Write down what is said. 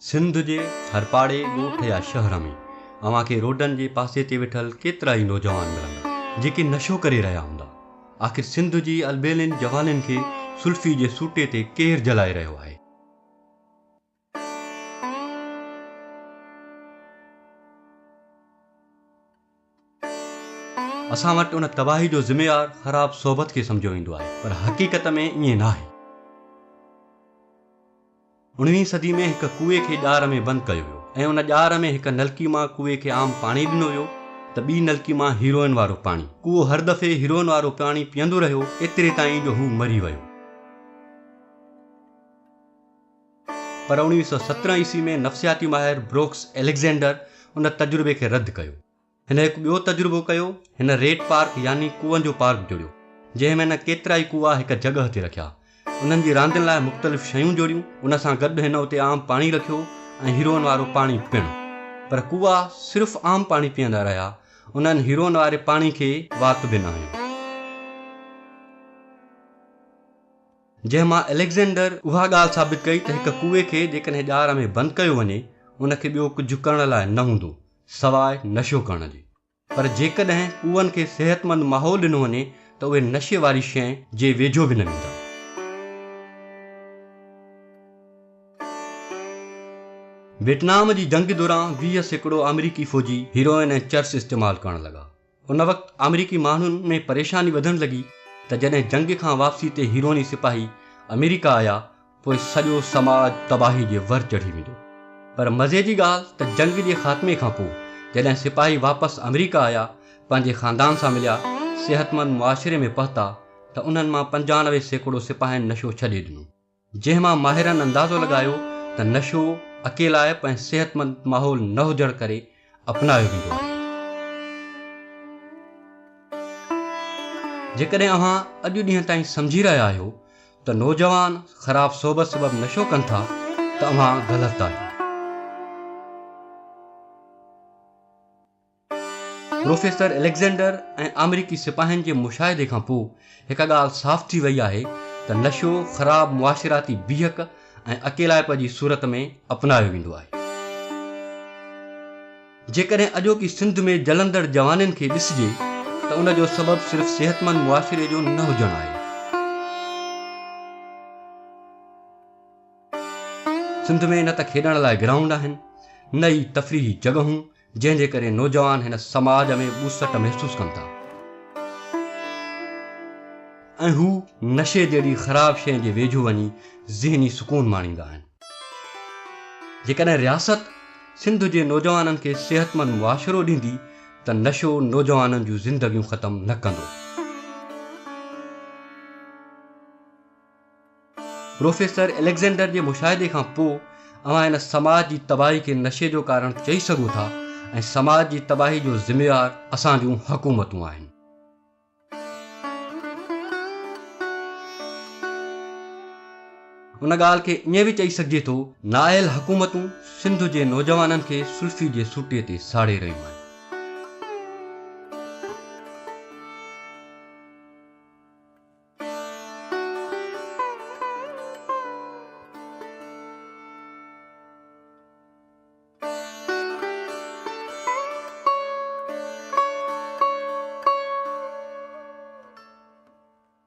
سنڌ جي هر پاڙي، ڳوٺ يا شهر ۾ اوهان کي روڊن جي پاسي تي ويٺل ڪيترائي نوجوان ملندا، جيڪي نشو ڪري رهيا هوندا. آخر سنڌ جي البيلين جوانن کي سلفي جي سوٽي تي ڪير جلائي رهيو آهي؟ اسان وٽ ان تباهي جو ذميوار خراب صحبت کي سمجهيو ويندو آهي، پر حقيقت ۾ ائين ناهي. اڻويهين صدي ۾ هڪ ڪوئي کي ڄار ۾ بند ڪيو ويو ۽ ان ڄار ۾ هڪ نلڪي مان ڪوئي کي عام پاڻي ڏنو ويو ته ٻي نلڪي مان هيروئن وارو پاڻي. ڪوئو هر دفعي هيروئن وارو پاڻي پيئندو رهيو ايتري تائين جو هو مري ويو. پر 1917 عيسوي ۾ نفسياتي ماهر بروڪس اليگزينڊر ان تجربي کي رد ڪيو. هن هڪ ٻيو تجربو ڪيو، هن ريٽ پارڪ يعني ڪوئن جو پارڪ جوڙيو، جنهن ۾ هن ڪيترائي ڪوئا هڪ جڳهه تي رکيا. انهن جي راندين لاء مختلف شيون جوڙيون، ان سان گڏ هن اتي عام پاڻي رکيو ۽ هيروئن وارو پاڻي پڻ. پر ڪوئا صرف عام پاڻي پيئندا رهيا، انهن هيروئن واري پاڻي کي وات به نه هنيو. جنهن مان اليگزينڊر اها ڳالهه ثابت ڪئي ته هڪ ڪوئي کي جيڪڏهن ڄار ۾ بند ڪيو وڃي، ان کي ٻيو ڪجهه ڪرڻ لاء نه هوندو، سواء نشو ڪرڻ جي. پر جيڪڏهن ڪوئن کي صحتمند ماحول ڏنو وڃي ته اهي نشي واري شيء جي ويجهو به نه ويندا. ويٽنام جي جنگ دوران 20% آمريڪي فوجي هيروئن ۽ چرس استعمال ڪرڻ لڳا. ان وقت آمريڪي ماڻهن ۾ پريشاني وڌڻ لڳي ته جڏهن جنگ کان واپسي تي هيروني سپاهي آمريڪا آيا پوء سڄو سماج تباهي جي ور چڙهي ويندو. پر مزي جي ڳالهه ته جنگ جي خاتمي کان پوء جڏهن سپاهي واپس آمريڪا آيا، پنهنجي خاندان سان مليا، صحتمند معاشري ۾ پهتا ته انهن مان 95% سپاهين نشو ڇڏي ڏنو. جنهن مان ماهرن اندازو لڳايو ته نشو اڪيلائپ ۽ صحتمند ماحول نه هجڻ ڪري اپنايو ويندو آهي. جيڪڏهن اوهان اڄ ڏينهن تائين سمجهي رهيا آهيو ته نوجوان خراب صحبت سبب نشو ڪن ٿا ته اوهان غلط آهيو. پروفيسر اليگزينڊر ۽ آمريڪي سپاهين جي مشاهدي کان پوء هڪ ڳالهه صاف ٿي وئي آهي ته نشو خراب معاشراتي بيهڪ ۽ اڪيلائپ جي صورت ۾ اپنايو ويندو آهي. جيڪڏهن اڄوڪي سنڌ ۾ جلندڙ جوانين کي ڏسجي ته ان جو سبب صرف صحتمند معاشري جو نه هجڻ آهي. سنڌ ۾ نه ته کيڏڻ لاء گرائونڊ آهن نه ئي تفريحي جڳهون جنهن جي ڪري نوجوان هن سماج ۾ ٻوسٽ محسوس ڪن ٿا ۽ هو نشي جهڙي خراب شيء جي ويجهو وڃي ذهني سڪون ماڻيندا آهن. جيڪڏهن رياست سنڌ جي نوجوانن کي صحتمند معاشرو ڏيندي ته نشو نوجوانن جون زندگيون ختم نه ڪندو. پروفيسر اليگزينڊر جي مشاهدي کان پوء اوهان ان سماج جي تباهي کي نشي جو ڪارڻ چئي سگهو ٿا ۽ سماج جي تباهي جو ذميوار اسان جون حڪومتون آهن. ان ڳالهه کي ائين به چئي سگهجي ٿو، نااهل حڪومتون سنڌ جي نوجوانن کي سلفي جي سوٽي تي ساڙي رهيون آهن.